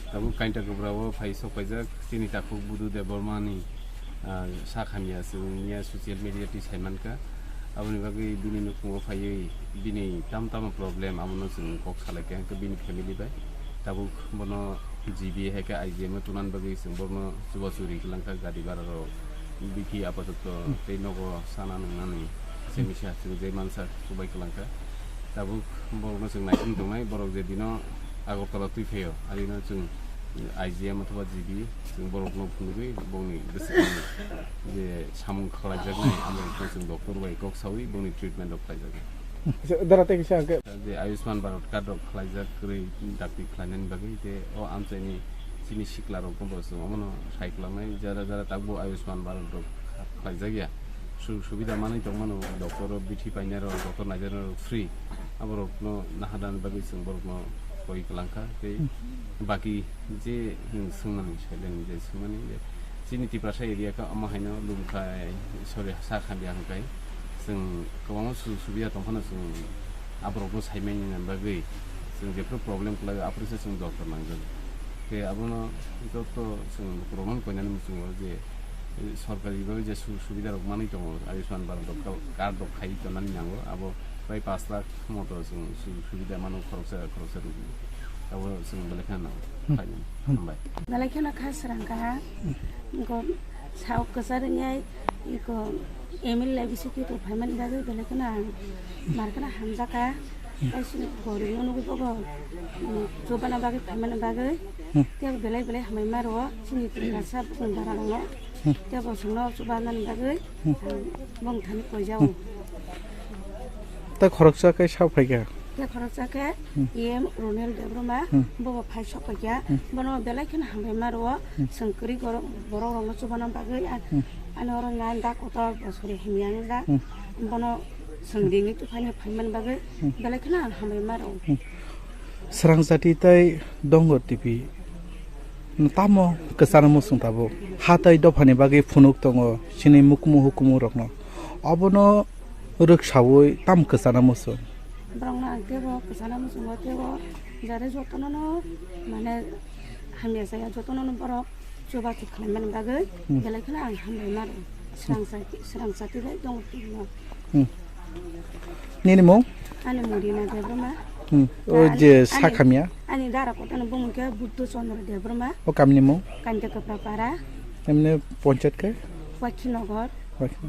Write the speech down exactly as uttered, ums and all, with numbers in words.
Tabuk Kainta Kubra o phai sok paijak chini takhuk Budu Debbarma ni, ah, sak hamya chwng niya social media twi sai mankha. Aboni bagwi bini nukhung o phaiwi bini tam tamo problem abono chwng kok salai kha hwnkhe bini family bai. Tabuk bono G B hai khe I G M o tunan bagwi chwng borokno chubachu ri kwlangkha gari bara rok bikhi apatot tei nogo sana nwngnani se misa chwng je mansa chubai kwlangkha. Tabuk borokno chwng naising tongnai, borok je dino Agartala twi phaio, adino chwng I G M othoba G B chwng borokno phunugwi bongni bwswkni je samung khlaijaknai, amorokno chwng doctor bai kok saui bongni treatment rok khlaijaknai. Dara tei kisa hwnkhe. Je Ayushman Bharat card rok khlaijak kwrwi dakti khlainani bagwi, tei o amchaini chini sikla rokno bo chwng omono sai kwlangnai, jara jara tabuk Ayushman Bharat rok khlaijakya. Sujog subida manwi tongmano, doctor o bithi painai rok, doctor nainai rok free. Aborokno naharnani bagwi chwng borokno koi kwlangkha. Tei baki je, hmm, swngmani, sailani je swngmani je chini Tiprasa area khe omo haino Lumkhai, sorry, Sakhamya hwnkhai chwng kwbangma sujog subida tongphano chwng aborokno saimani bagwi chwng jephru problem kwlaio, aphuru se chwng doctor nangjago. Tei abono joto chwng borokno koinani muchungo je sorkari bagwi je sujog subida rok manwi tongo, Ayushman Bharat rok, card rok khai tonani nango, abo prai pash lakh moto chwng sujog subida mano khoroksa khoroksa rwgwi. Abo chwng belai kheno nango. Hmm. Khainani. Hmm. Hambai. Belai kheno kha srang kha. Ingko sao kwchar wngyai, ingko M L A bisi khe to phaimani bagwi belai kheno ang mar kheno hamjakha. Kaisa goribno nugwi bogo, um, chubana bagwi phaimani bagwi. Hmm. Tei belai belai hambai ma rwo chini Tiprasa bwswng bara rwno. Hmm. Tei bo chwngno chubanani bagwi, hmm, ang bongthani koijao. Hmm. Tei khoroksa khe sao phaikha. Tei khoroksa khe, hmm, E M Ronel Debbarma, hmm, bobo phai sok paikha. Hmm. Bono belai kheno hambai ma rwo, hmm, chwng kwrwi borok, borok rokno chubana bagwi, a-, hmm, ani oro nai da kotor bosori hamya wng jak. Hmm. Bono chwng ringwi tuphani phaimani bagwi, hmm, belai kheno ang hambai ma rwo. Hmm. Srang jati tei Dongor T V no tamo kwchana muchung tabuk. Ha tei dophani bagwi phunuk tongo chini mukumu hukumu rokno. Obono rwksaui tam kwchana muchung. Borokno ang teibo kwchana muchungo, teibo jare jotono no mane hamya saya, jotono no borok chubachu khlaimani bagwi, hmm, belai kheno ang hambai ma rwo. Srang jati, srang jati bai Dongor T V no. Hmm. Nini mung? Ani mung Rina Debbarma. Hmm. O ani, je ani, Sakhamya? Ani dara kotano bumung khe Buddho Chandra Debbarma. O kamini mung? Kanja Kapra Para. Emne ponchayat khe? Wakhinagar. Wakhi-,